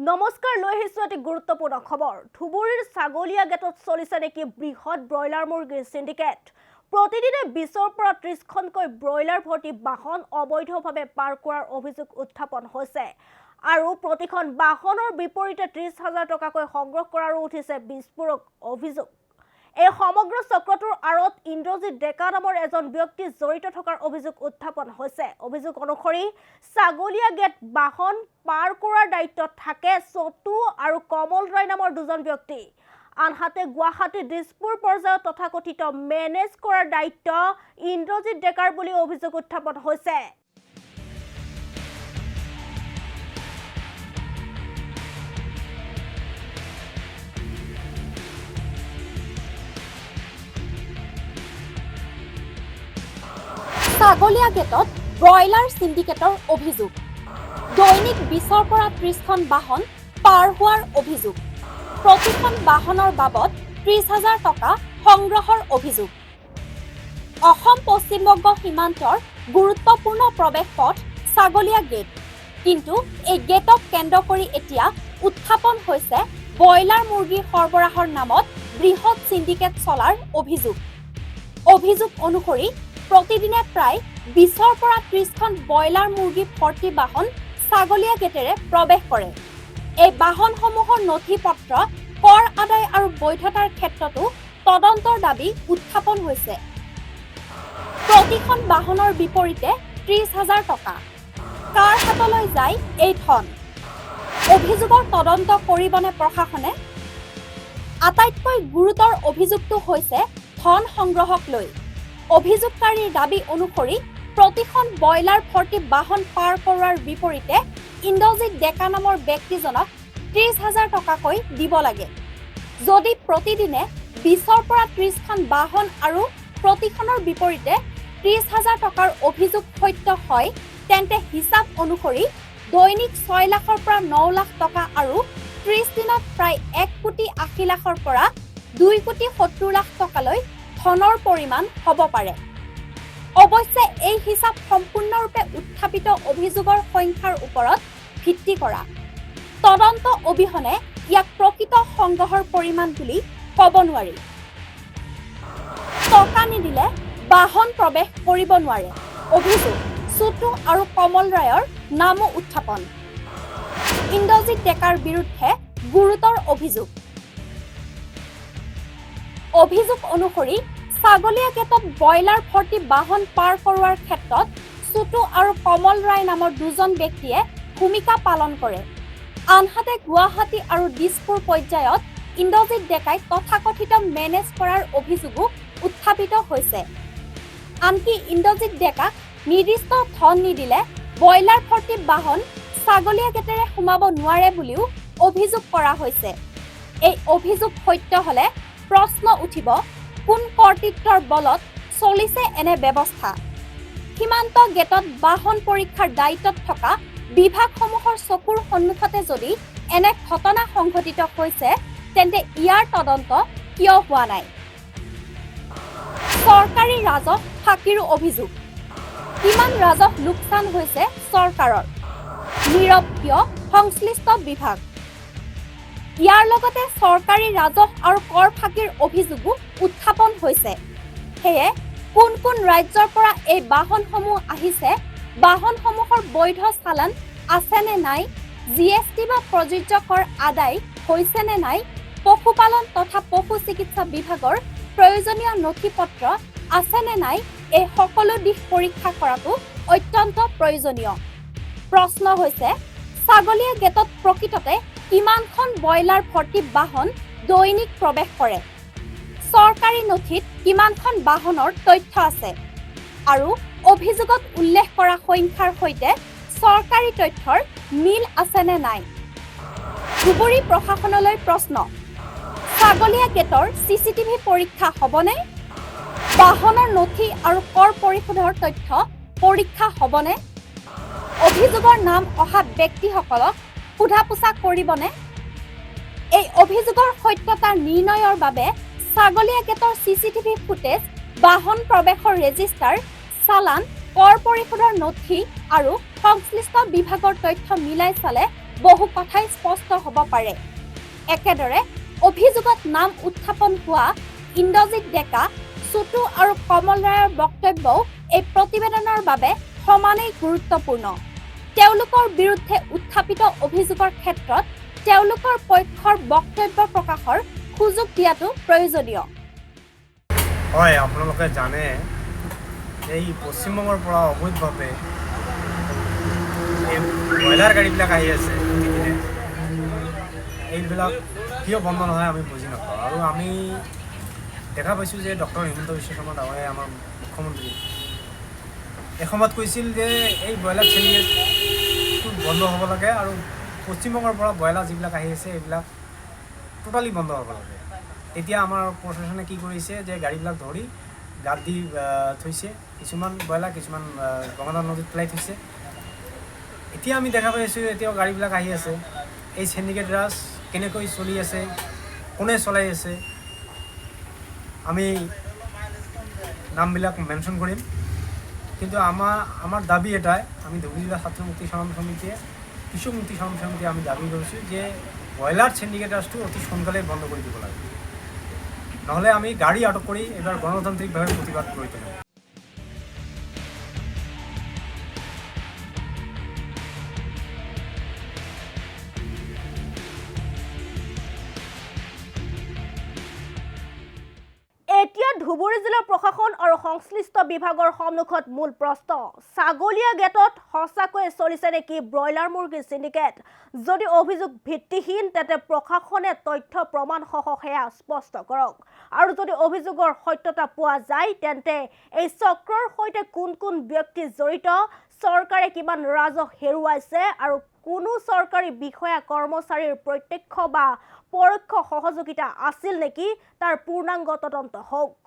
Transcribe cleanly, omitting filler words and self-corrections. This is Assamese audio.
নমস্কাৰ, লৈ আহিছোঁ এটি গুৰুত্বপূৰ্ণ খবৰ। ধুবুৰীৰ ছাগলীয়া গেটত চলিছে নেকি বৃহৎ ব্ৰইলাৰ মুৰ্গীৰ চিণ্ডিকেট? প্ৰতিদিনে 20ৰ পৰা 30খনকৈ ব্ৰইলাৰ ভৰ্তি বাহন অবৈধভাৱে পাৰ কৰাৰ অভিযোগ উত্থাপন হৈছে আৰু প্ৰতিখন বাহনৰ বিপৰীতে 30 হাজাৰ টকাকৈ সংগ্ৰহ কৰাৰো উঠিছে বিস্ফোৰক অভিযোগ। এই সমগ্ৰ চক্ৰটোৰ আঁৰত ইন্দ্ৰজিৎ ডেকা নামৰ এজন ব্যক্তি জড়িত থকাৰ অভিযোগ উত্থাপন হৈছে। অভিযোগ অনুসৰি ছাগলীয়া গেট বাহন পাৰ কৰাৰ দায়িত্বত থাকে চতু আৰু কমল ৰায় নামৰ দুজন ব্যক্তি। আনহাতে গুৱাহাটী দিছপুৰ পৰ্যায়ত তথাকথিত মেনেজ কৰাৰ দায়িত্ব ইন্দ্ৰজিৎ ডেকাৰ বুলি অভিযোগ উত্থাপন হৈছে। ছাগলীয়া গেটত ব্ৰইলাৰ চিণ্ডিকেটৰ অভিযোগ। দৈনিক 20ৰ পৰা 30খন বাহন পাৰ হোৱাৰ অভিযোগ। প্ৰতিখন বাহনৰ বাবদ 30 হাজাৰ টকা সংগ্ৰহৰ অভিযোগ। অসম পশ্চিমবংগ সীমান্তৰ গুৰুত্বপূৰ্ণ প্ৰৱেশ পথ ছাগলীয়া গেট। কিন্তু এই গেটক কেন্দ্ৰ কৰি এতিয়া উত্থাপন হৈছে ব্ৰইলাৰ মুৰ্গী সৰবৰাহৰ নামত বৃহৎ চিণ্ডিকেট চলাৰ অভিযোগ। অভিযোগ অনুসৰি প্ৰতিদিনে প্ৰায় 20ৰ পৰা 30খন ব্ৰইলাৰ মুৰ্গী ভৰ্তি বাহন ছাগলীয়া গেটেৰে প্ৰৱেশ কৰে। এই বাহনসমূহৰ নথি পত্ৰ, কৰ আদায় আৰু বৈধতাৰ ক্ষেত্ৰতো তদন্তৰ দাবী উত্থাপন হৈছে। প্ৰতিখন বাহনৰ বিপৰীতে 30 হাজাৰ টকা। কাৰ হাতলৈ যায় এই ধন? অভিযোগৰ তদন্ত কৰিবনে প্ৰশাসনে? আটাইতকৈ গুৰুতৰ অভিযোগটো হৈছে ধন সংগ্ৰহক লৈ। অভিযোগকাৰীৰ দাবী অনুসৰি প্ৰতিখন ব্ৰইলাৰ ভৰ্তি বাহন পাৰ কৰোৱাৰ বিপৰীতে ইন্দ্ৰজিৎ ডেকা নামৰ ব্যক্তিজনক 30 হাজাৰ টকাকৈ দিব লাগে। যদি প্ৰতিদিনে 20ৰ পৰা 30খন বাহন আৰু প্ৰতিখনৰ বিপৰীতে 30 হাজাৰ টকাৰ অভিযোগ সত্য হয়, তেন্তে হিচাপ অনুসৰি দৈনিক 6 লাখৰ পৰা 9 লাখ টকা আৰু 30 দিনত প্ৰায় 1 কোটি 80 লাখৰ পৰা 2 কোটি 70 লাখ টকালৈ ধনৰ পৰিমাণ হ'ব পাৰে। অৱশ্যে এই হিচাপ সম্পূৰ্ণৰূপে উত্থাপিত অভিযোগৰ সংখ্যাৰ ওপৰত ভিত্তি কৰা। তদন্ত অবিহনে ইয়াক প্ৰকৃত সংগ্ৰহৰ পৰিমাণ বুলি ক'ব নোৱাৰি। টকা নিদিলে বাহন প্ৰৱেশ কৰিব নোৱাৰে, অভিযোগ। চুটু আৰু কমল ৰায়ৰ নামো উত্থাপন। ইন্দ্ৰজিৎ ডেকাৰ বিৰুদ্ধে গুৰুতৰ অভিযোগ। অভিযোগ অনুসৰি ছাগলীয়া গেটত ব্ৰইলাৰ ভৰ্তি বাহন পাৰ কৰোৱাৰ ক্ষেত্ৰত চুটু আৰু কমল ৰায় নামৰ দুজন ব্যক্তিয়ে ভূমিকা পালন কৰে। আনহাতে গুৱাহাটী আৰু দিছপুৰ পৰ্যায়ত ইন্দ্ৰজিৎ ডেকাই তথাকথিত মেনেজ কৰাৰ অভিযোগো উত্থাপিত হৈছে। আনকি ইন্দ্ৰজিৎ ডেকাক নিৰ্দিষ্ট ধন নিদিলে ব্ৰইলাৰ ভৰ্তি বাহন ছাগলীয়া গেটেৰে সোমাব নোৱাৰে বুলিও অভিযোগ কৰা হৈছে। এই অভিযোগ সত্য হ'লে প্ৰশ্ন উঠিব, কোন কৰ্তৃত্বৰ বলত চলিছে এনে ব্যৱস্থা? সীমান্ত গেটত বাহন পৰীক্ষাৰ দায়িত্বত থকা বিভাগসমূহৰ চকুৰ সন্মুখতে যদি এনে ঘটনা সংঘটিত হৈছে, তেন্তে ইয়াৰ তদন্ত কিয় হোৱা নাই? চৰকাৰী ৰাজহ ফাঁকিৰো অভিযোগ। কিমান ৰাজহ লোকচান হৈছে চৰকাৰৰ? নীৰৱ কিয় সংশ্লিষ্ট বিভাগ? ইয়াৰ লগতে চৰকাৰী ৰাজহ আৰু কৰ ফাঁকিৰ অভিযোগো উত্থাপন হৈছে। সেয়ে কোন কোন ৰাজ্যৰ পৰা এই বাহনসমূহ আহিছে, বাহনসমূহৰ বৈধ চালান আছে নে নাই, জিএছটি বা প্ৰযোজ্য কৰ আদায় হৈছে নে নাই, পশুপালন তথা পশু চিকিৎসা বিভাগৰ প্ৰয়োজনীয় নথি পত্ৰ আছে নে নাই, এই সকলো দিশ পৰীক্ষা কৰাটো অত্যন্ত প্ৰয়োজনীয়। প্ৰশ্ন হৈছে, ছাগলীয়া গেটত প্ৰকৃততে কিমানখন ব্ৰইলাৰ ভৰ্তি বাহন দৈনিক প্ৰৱেশ কৰে? চৰকাৰী নথিত কিমানখন বাহনৰ তথ্য আছে আৰু অভিযোগত উল্লেখ কৰা সংখ্যাৰ সৈতে চৰকাৰী তথ্যৰ মিল আছে নে নাই? ধুবুৰী প্ৰশাসনলৈ প্ৰশ্ন, ছাগলীয়া গেটৰ চিচিটিভি পৰীক্ষা হ'বনে? বাহনৰ নথি আৰু কৰ পৰিশোধৰ তথ্য পৰীক্ষা হ'বনে? অভিযোগৰ নাম অহা ব্যক্তিসকলক সোধা পোছা কৰিবনে? এই অভিযোগৰ সত্যতা নিৰ্ণয়ৰ বাবে ছাগলীয়া গেটৰ চিচিটিভি ফুটেজ, বাহন প্ৰৱেশৰ ৰেজিষ্টাৰ, চালান, কৰ পৰিশোধৰ নথি আৰু সংশ্লিষ্ট বিভাগৰ তথ্য মিলাই চালে বহু কথাই স্পষ্ট হ'ব পাৰে। একেদৰে অভিযোগত নাম উত্থাপন হোৱা ইন্দ্ৰজিৎ ডেকা, চুটু আৰু কমল ৰায়ৰ বক্তব্যও এই প্ৰতিবেদনৰ বাবে সমানেই গুৰুত্বপূৰ্ণ। তেওঁলোকৰ বিৰুদ্ধে উত্থাপিত অভিযোগৰ ক্ষেত্ৰত তেওঁলোকৰ পক্ষৰ বক্তব্য প্ৰকাশৰ সুযোগ দিয়াটো প্ৰয়োজনীয়। হয়, আপোনালোকে জানে, এই পশ্চিমবংগৰ পৰা অবৈধভাৱে এই ব্ৰইলাৰ গাড়ীবিলাক আহি আছে প্ৰতিদিনে। এইবিলাক কিয় বন্ধ নহয় আমি বুজি নাপাওঁ। আৰু আমি দেখা পাইছোঁ যে ডক্টৰ হিমন্ত বিশ্ব শৰ্মা ডাঙৰীয়াই, আমাৰ মুখ্যমন্ত্ৰী, এসময়ত কৈছিল যে এই ব্ৰইলাৰ চেলিটো বন্ধ হ'ব লাগে আৰু পশ্চিমবংগৰ পৰা ব্ৰইলাৰ যিবিলাক আহি আছে, এইবিলাক টোটালি বন্ধ হ'ব লাগে। তেতিয়া আমাৰ প্ৰশাসনে কি কৰিছে যে গাড়ীবিলাক ধৰি গাঁত দি থৈছে কিছুমান ব্ৰইলাৰ, কিছুমান গংগাধৰ নদীত পেলাই থৈছে। এতিয়া আমি দেখা পাইছোঁ, এতিয়াও গাড়ীবিলাক আহি আছে। এই চেণ্ডিকেট ৰাজ কেনেকৈ চলি আছে, কোনে চলাই আছে, আমি নামবিলাক মেনশ্যন কৰিম। কিন্তু আমাৰ দাবী এটাই, আমি ধুবুৰী জিলা ছাত্ৰ মুক্তি সংগ্ৰাম সমিতিয়ে, কৃষক মুক্তি সংগ্ৰাম সমিতিয়ে আমি দাবী কৰিছোঁ যে ব্ৰইলাৰ চেণ্ডিকেট ৰাজটো অতি সোনকালে বন্ধ কৰি দিব লাগে। নহ'লে আমি গাড়ী আটক কৰি এইবাৰ গণতান্ত্ৰিকভাৱে প্ৰতিবাদ কৰি তুলিম। এতিয়া ধুবুৰী জিলাৰ প্ৰশাসন আৰু সংশ্লিষ্ট বিভাগৰ সন্মুখত মূল প্ৰশ্ন, ছাগলীয়া গেটত সঁচাকৈয়ে চলিছে নেকি ব্ৰইলাৰ মুৰ্গীৰ চিণ্ডিকেট? যদি অভিযোগ ভিত্তিহীন, তেন্তে প্ৰশাসনে তথ্য প্ৰমাণসহ সেয়া স্পষ্ট কৰক। আৰু যদি অভিযোগৰ সত্যতা পোৱা যায়, তেন্তে এই চক্ৰৰ সৈতে কোন কোন ব্যক্তি জড়িত, চৰকাৰে কিমান ৰাজহ হেৰুৱাইছে আৰু কোনো চৰকাৰী বিষয়া কৰ্মচাৰীৰ প্ৰত্যক্ষ বা পৰোক্ষ সহযোগিতা আছিল নেকি, তাৰ পূৰ্ণাংগ তদন্ত হওক।